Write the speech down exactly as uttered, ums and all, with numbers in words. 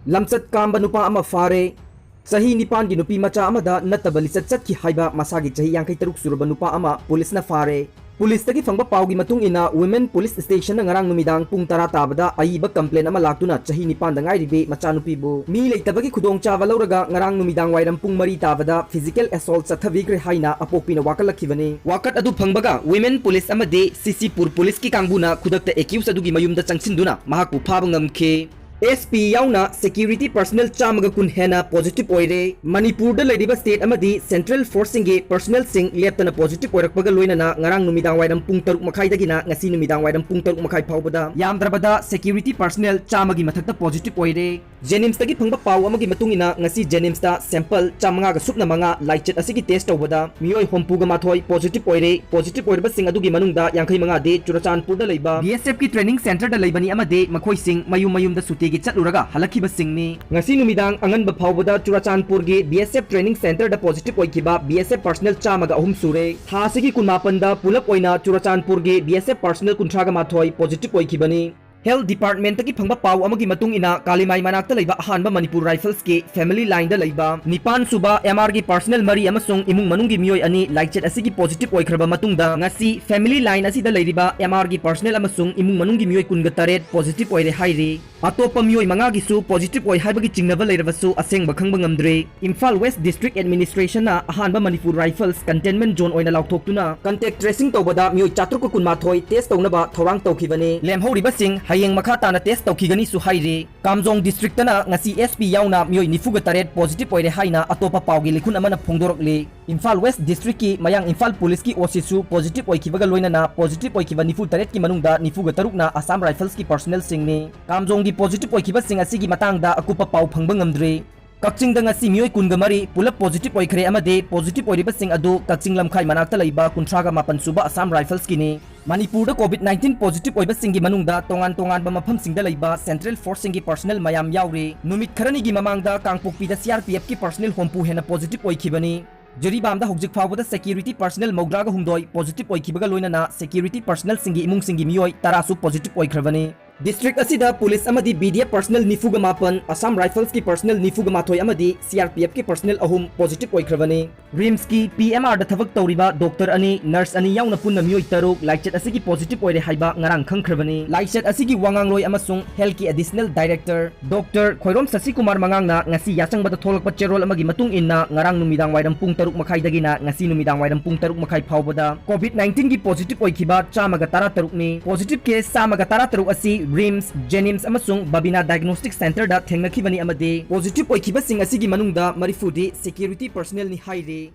ꯂꯝꯆꯠ ꯀꯥꯝꯕ ꯅꯨꯄꯥ ꯑꯃ ꯐꯥꯔꯦ꯫ ꯆꯍꯤ ꯅꯤꯄꯥꯟꯒꯤ ꯅꯨꯄꯤ ꯃꯆꯥ ꯑꯃꯗ ꯅꯠꯇꯕ ꯂꯤꯆꯠ ꯆꯠꯈꯤ ꯍꯥꯏꯕ ꯃꯁꯥꯒꯤ ꯆꯍꯤ ꯌꯥꯡꯈꯩ ꯇꯔꯨꯛ ꯁꯨꯔꯕ ꯅꯨꯄꯥ ꯑꯃ ꯄꯨꯂꯤꯁꯅ ꯐꯥꯔꯦ꯫ ꯄꯨꯂꯤꯁꯇꯒꯤ ꯐꯪꯕ ꯄꯥꯎꯒꯤ ꯃꯇꯨꯡ ꯏꯟꯅ, Women Police Stationꯅ ꯉꯔꯥꯡ ꯅꯨꯃꯤꯗꯥꯡ ꯄꯨꯡ ꯇꯔꯥ ꯇꯥꯕꯗ ꯑꯏꯕ complain ꯑꯃ ꯂꯥꯛꯇꯨꯅ ꯆꯍꯤ ꯅꯤꯄꯥꯟꯗ ꯉꯥꯏꯔꯤꯕꯤ ꯃꯆꯥꯅꯨꯄꯤꯕꯨ ꯃꯤ ꯂꯩꯇꯕꯒꯤ ꯈꯨꯗꯣꯡꯆꯥꯕ ꯂꯧꯔꯒ ꯉꯔꯥꯡ ꯅꯨꯃꯤꯗꯥꯡ ꯋꯥꯏꯔꯝ ꯄꯨꯡ ꯃꯔꯤ ꯇꯥꯕꯗ physical assault ꯆꯠꯊꯕꯤꯈ꯭ꯔꯦ ꯍꯥꯏꯅ ꯑꯄꯣꯛꯄꯤꯅ ꯋꯥꯀꯠꯂꯛꯈꯤꯕꯅꯤ꯫ ꯋꯥꯀꯠ ꯑꯗꯨ ꯐꯪꯕꯒ Women Police ꯑꯃꯗꯤ ꯁꯤꯁꯤꯄꯨꯔ ꯄꯨꯂꯤꯁꯀꯤ ꯀꯥꯡꯕꯨꯅ ꯈꯨꯗꯛꯇ accused ꯑꯗꯨꯒꯤ ꯃꯌꯨꯝꯗ ꯆꯪꯁꯤꯟꯗꯨꯅ ꯃꯍꯥꯛꯄꯨ ꯐꯥꯕ ꯉꯝꯈꯤ꯫ ꯑꯦꯁ ꯄꯤ ꯌꯥꯎꯅ security personnel ꯆꯥꯝꯃꯒ ꯀꯨꯟ ꯍꯦꯟꯅ positive ꯑꯣꯏꯔꯦ꯫ ꯃꯅꯤꯄꯨꯔꯗ ꯂꯩꯔꯤꯕ state ꯑꯃꯗꯤ central forceꯁꯤꯡꯒꯤ personnelꯁꯤꯡ ꯂꯦꯞꯇꯅ positive ꯑꯣꯏꯔꯛꯄꯒ ꯂꯣꯏꯅꯅ ꯉꯔꯥꯡ ꯅꯨꯃꯤꯗꯥꯡ ꯋꯥꯏꯔꯝ ꯄꯨꯡ ꯇꯔꯨꯛ ꯃꯈꯥꯏꯗꯒꯤꯅ ꯉꯁꯤ ꯅꯨꯃꯤꯗꯥꯡ ꯋꯥꯏꯔꯝ ꯄꯨꯡ ꯇꯔꯨꯛ ꯃꯈꯥꯏ ꯐꯥꯎꯕꯗ ꯌꯥꯝꯗ꯭ꯔꯕꯗ security personnel ꯆꯥꯝꯃꯒꯤ ꯃꯊꯛꯇ positive ꯑꯣꯏꯔꯦ꯫ JNIMSꯇꯒꯤ ꯐꯪꯕ ꯄꯥꯎ ꯑꯃꯒꯤ ꯃꯇꯨꯡ ꯏꯟꯅ, ꯉꯁꯤ JNIMSꯇ sample ꯆꯥꯝꯃꯉꯥꯒ ꯁꯨꯞꯅ ꯃꯉꯥ ꯂꯥꯏꯆꯠ ꯑꯁꯤꯒꯤ test ꯇꯧꯕꯗ ꯃꯤꯑꯣꯏ ꯍꯨꯝꯐꯨꯒ ꯃꯥꯊꯣꯏ positive ꯑꯣꯏꯔꯦ꯫ Positive ꯑꯣꯏꯔꯤꯕꯁꯤꯡ ꯑꯗꯨꯒꯤ ꯃꯅꯨꯡꯗ ꯌꯥꯡꯈꯩ ꯃꯉꯥꯗꯤ ꯆꯨꯔꯆꯥꯟꯄꯨꯔꯗ ꯂꯩꯕ BSFꯀꯤ training centreꯗ ꯂꯩꯕꯅꯤ ꯑꯃꯗꯤ ꯃꯈꯣꯏꯁꯤꯡ ꯃꯌꯨꯝ ꯃꯌꯨꯝꯗ ꯁꯨꯇꯤꯒꯤ ꯆꯠꯂꯨꯔꯒ ꯍꯜꯂꯛꯈꯤꯕꯁꯤꯡꯅꯤ꯫ ꯉꯁꯤ ꯅꯨꯃꯤꯗꯥꯡ ꯑꯉꯟꯕ ꯐꯥꯎꯕꯗ ꯆꯨꯔꯆꯥꯟꯄꯨꯔꯒꯤ BSF training centreꯗ positive ꯑꯣꯏꯈꯤꯕ BSF personnel ꯆꯥꯝꯃꯒ ꯑꯍꯨꯝ ꯁꯨꯔꯦ꯫ ꯊꯥ ꯑꯁꯤꯒꯤ ꯀꯨꯟꯃꯥꯄꯟꯗ ꯄꯨꯂꯞ ꯑꯣꯏꯅ ꯆꯨꯔꯆꯥꯟꯄꯨꯔꯒꯤ BSF personnel ꯀꯨꯟꯊ꯭ꯔꯥꯒ ꯃꯥꯊꯣꯏ positive ꯑꯣꯏꯈꯤꯕꯅꯤ꯫ Health Departmentꯇꯒꯤ ꯐꯪꯕ ꯄꯥꯎ ꯑꯃꯒꯤ ꯃꯇꯨꯡ ꯏꯟꯅ, ꯀꯥꯂꯤꯃꯥꯏ ꯃꯅꯥꯛꯇ ꯂꯩꯕ ꯑꯍꯥꯟꯕ ꯃꯅꯤꯄꯨꯔ Riflesꯀꯤ family lineꯗ ꯂꯩꯕ ꯅꯤꯄꯥꯟ ꯁꯨꯕ MRꯒꯤ personnel ꯃꯔꯤ ꯑꯃꯁꯨꯡ ꯏꯃꯨꯡ ꯃꯅꯨꯡꯒꯤ ꯃꯤꯑꯣꯏ ꯑꯅꯤ ꯂꯥꯏꯆꯠ ꯑꯁꯤꯒꯤ positive ꯑꯣꯏꯈ꯭ꯔꯕ ꯃꯇꯨꯡꯗ, ꯉꯁꯤ family line ꯑꯁꯤꯗ ꯂꯩꯔꯤꯕ MRꯒꯤ personnel ꯑꯃꯁꯨꯡ ꯏꯃꯨꯡ ꯃꯅꯨꯡꯒꯤ ꯃꯤꯑꯣꯏ ꯀꯨꯟꯒ ꯇꯔꯦꯠ positive ꯑꯣꯏꯔꯦ ꯍꯥꯏꯔꯤ꯫ ꯑꯇꯣꯞꯄ ꯃꯤꯑꯣꯏ ꯃꯉꯥꯒꯤꯁꯨ positive ꯑꯣꯏ ꯍꯥꯏꯕꯒꯤ ꯆꯤꯡꯅꯕ ꯂꯩꯔꯕꯁꯨ ꯑꯁꯦꯡꯕ ꯈꯪꯕ ꯉꯝꯗ꯭ꯔꯤ꯫ ꯏꯝꯐꯥꯜ West District Administrationꯅ ꯑꯍꯥꯟꯕ ꯃꯅꯤꯄꯨꯔ Rifles containment zone ꯑꯣꯏꯅ ꯂꯥꯎꯊꯣꯛꯇꯨꯅ contact tracing ꯇꯧꯕꯗ ꯃꯤꯑꯣꯏ ꯆꯥꯇ꯭ꯔꯨꯛꯀ ꯀꯨꯟꯃꯥꯊꯣꯏ test ꯇꯧꯅꯕ ꯊꯧꯔꯥꯡ ꯇꯧꯈꯤꯕꯅꯤ꯫ ꯂꯦꯝꯍꯧꯔꯤꯕꯁꯤꯡ ꯍꯌꯦꯡ ꯃꯈꯥ ꯇꯥꯅ test ꯇꯧꯈꯤꯒꯅꯤꯁꯨ ꯍꯥꯏꯔꯤ꯫ ꯀꯥꯝꯖꯣꯡ districtꯇꯅ ꯉꯁꯤ SP ꯌꯥꯎꯅ ꯃꯤꯑꯣꯏ ꯅꯤꯐꯨꯒ ꯇꯔꯦꯠ positive ꯑꯣꯏꯔꯦ ꯍꯥꯏꯅ ꯑꯇꯣꯞꯄ ꯄꯥꯎꯒꯤ ꯂꯤꯈꯨꯟ ꯑꯃꯅ ꯐꯣꯡꯗꯣꯔꯛꯂꯤ꯫ ꯏꯝꯐꯥꯜ West Districtꯀꯤ ꯃꯌꯥꯡ ꯏꯝꯐꯥꯜ ꯄꯨꯂꯤꯁꯀꯤ OCꯁꯨ positive ꯑꯣꯏꯈꯤꯕꯒ ꯂꯣꯏꯅꯅ positive ꯑꯣꯏꯈꯤꯕ ꯅꯤꯐꯨ ꯇꯔꯦꯠꯀꯤ ꯃꯅꯨꯡꯗ ꯅꯤꯐꯨꯒ ꯇꯔꯨꯛꯅ Assam Riflesꯀꯤ personnelꯁꯤꯡꯅꯤ꯫ ꯀꯥꯝꯖꯣꯡꯒꯤ positive ꯑꯣꯏꯈꯤꯕꯁꯤꯡ ꯑꯁꯤꯒꯤ ꯃꯇꯥꯡꯗ ꯑꯀꯨꯞꯄ ꯄꯥꯎ ꯐꯪꯕ ꯉꯝꯗ꯭ꯔꯤ꯫ ꯀꯛꯆꯤꯡꯗ ꯉꯁꯤ ꯃꯤꯑꯣꯏ ꯀꯨꯟꯒ ꯃꯔꯤ ꯄꯨꯂꯞ positive ꯑꯣꯏꯈ꯭ꯔꯦ ꯑꯃꯗꯤ positive ꯑꯣꯏꯔꯤꯕꯁꯤꯡ ꯑꯗꯨ ꯀꯛꯆꯤꯡ ꯂꯝꯈꯥꯏ ꯃꯅꯥꯛꯇ ꯂꯩꯕ ꯀꯨꯟꯊ꯭ꯔꯥꯒ ꯃꯥꯄꯟ ꯁꯨꯕ Assam Riflesꯀꯤꯅꯤ꯫ ꯃꯅꯤꯄꯨꯔꯗ COVID nineteen positive ꯑꯣꯏꯕꯁꯤꯡꯒꯤ ꯃꯅꯨꯡꯗ ꯇꯣꯉꯥꯟ ꯇꯣꯉꯥꯟꯕ ꯃꯐꯝꯁꯤꯡꯗ ꯂꯩꯕ central forceꯁꯤꯡꯒꯤ personnel ꯃꯌꯥꯝ ꯌꯥꯎꯔꯤ꯫ ꯅꯨꯃꯤꯠ ꯈꯔꯅꯤꯒꯤ ꯃꯃꯥꯡꯗ ꯀꯥꯡꯄꯣꯛꯄꯤꯗ CRPFꯀꯤ personnel ꯍꯨꯝꯐꯨ ꯍꯦꯟꯅ positive ꯑꯣꯏꯈꯤꯕꯅꯤ꯫ ꯖꯤꯔꯤꯕꯥꯝꯗ ꯍꯧꯖꯤꯛ ꯐꯥꯎꯕꯗ security personnel ꯃꯧꯗ꯭ꯔꯥꯒ ꯍꯨꯝꯗꯣꯏ positive ꯑꯣꯏꯈꯤꯕꯒ ꯂꯣꯏꯅꯅ security personnelꯁꯤꯡꯒꯤ ꯏꯃꯨꯡꯁꯤꯡꯒꯤ ꯃꯤꯑꯣꯏ ꯇꯔꯥꯁꯨ positive ꯑꯣꯏꯈ꯭ꯔꯕꯅꯤ꯫ District ꯑꯁꯤꯗ police ꯑꯃꯗꯤ B D F personnel ꯅꯤꯐꯨꯒ ꯃꯥꯄꯟ, Assam Rifles ꯀꯤ personnel ꯅꯤꯐꯨꯒ ꯃꯥꯊꯣꯏ ꯑꯃꯗꯤ C R P F ꯀꯤ personnel ꯑꯍꯨꯝ positive ꯑꯣꯏꯈ꯭ꯔꯕꯅꯤ꯫ RIMS ꯀꯤ P M R ꯗ ꯊꯕꯛ ꯇꯧꯔꯤꯕ doctor ꯑꯅꯤ, nurse ꯑꯅꯤ ꯌꯥꯎꯅ ꯄꯨꯟꯅ ꯃꯤꯑꯣꯏ ꯇꯔꯨꯛ ꯂꯥꯏꯆꯠ ꯑꯁꯤꯒꯤ positive ꯑꯣꯏꯔꯦ ꯍꯥꯏꯕ ꯉꯔꯥꯡ ꯈꯪꯈ꯭ꯔꯕꯅꯤ꯫ ꯂꯥꯏꯆꯠ ꯑꯁꯤꯒꯤ ꯋꯥꯉꯥꯡꯂꯣꯏ ꯑꯃꯁꯨꯡ health ꯀꯤ additional director Doctor ꯈꯣꯏꯔꯣꯝ ꯁꯁꯤꯀꯨꯃꯥꯔ ꯃꯉꯥꯡꯅ ꯉꯁꯤ ꯌꯥꯆꯪꯕꯗ ꯊꯣꯛꯂꯛꯄ ꯆꯦꯔꯣꯜ ꯑꯃꯒꯤ ꯃꯇꯨꯡ ꯏꯟꯅ, ꯉꯔꯥꯡ ꯅꯨꯃꯤꯗꯥꯡ ꯋꯥꯏꯔꯝ ꯄꯨꯡ ꯇꯔꯨꯛ ꯃꯈꯥꯏꯗꯒꯤꯅ ꯉꯁꯤ ꯅꯨꯃꯤꯗꯥꯡ ꯋꯥꯏꯔꯝ ꯄꯨꯡ ꯇꯔꯨꯛ ꯃꯈꯥꯏ ꯐꯥꯎꯕꯗ COVID nineteen ꯒꯤ positive ꯑꯣꯏꯈꯤꯕ ꯆꯥꯝꯃꯒ ꯇꯔꯥ ꯇꯔꯨꯛꯅꯤ꯫ Positive case ꯆꯥꯝꯃꯒ ꯇꯔꯥ ꯇꯔꯨꯛ ꯑꯁꯤ RIMS, JNIMS ꯑꯃꯁꯨꯡ Babina Diagnostic Center ꯗ ꯊꯦꯡꯅꯈꯤꯕꯅꯤ ꯑꯃꯗꯤ positive ꯑꯣꯏꯈꯤꯕꯁꯤꯡ ꯑꯁꯤꯒꯤ ꯃꯅꯨꯡꯗ ꯃꯔꯤꯐꯨꯗꯤ security personnel ꯅꯤ ꯍꯥꯏꯔꯤ꯫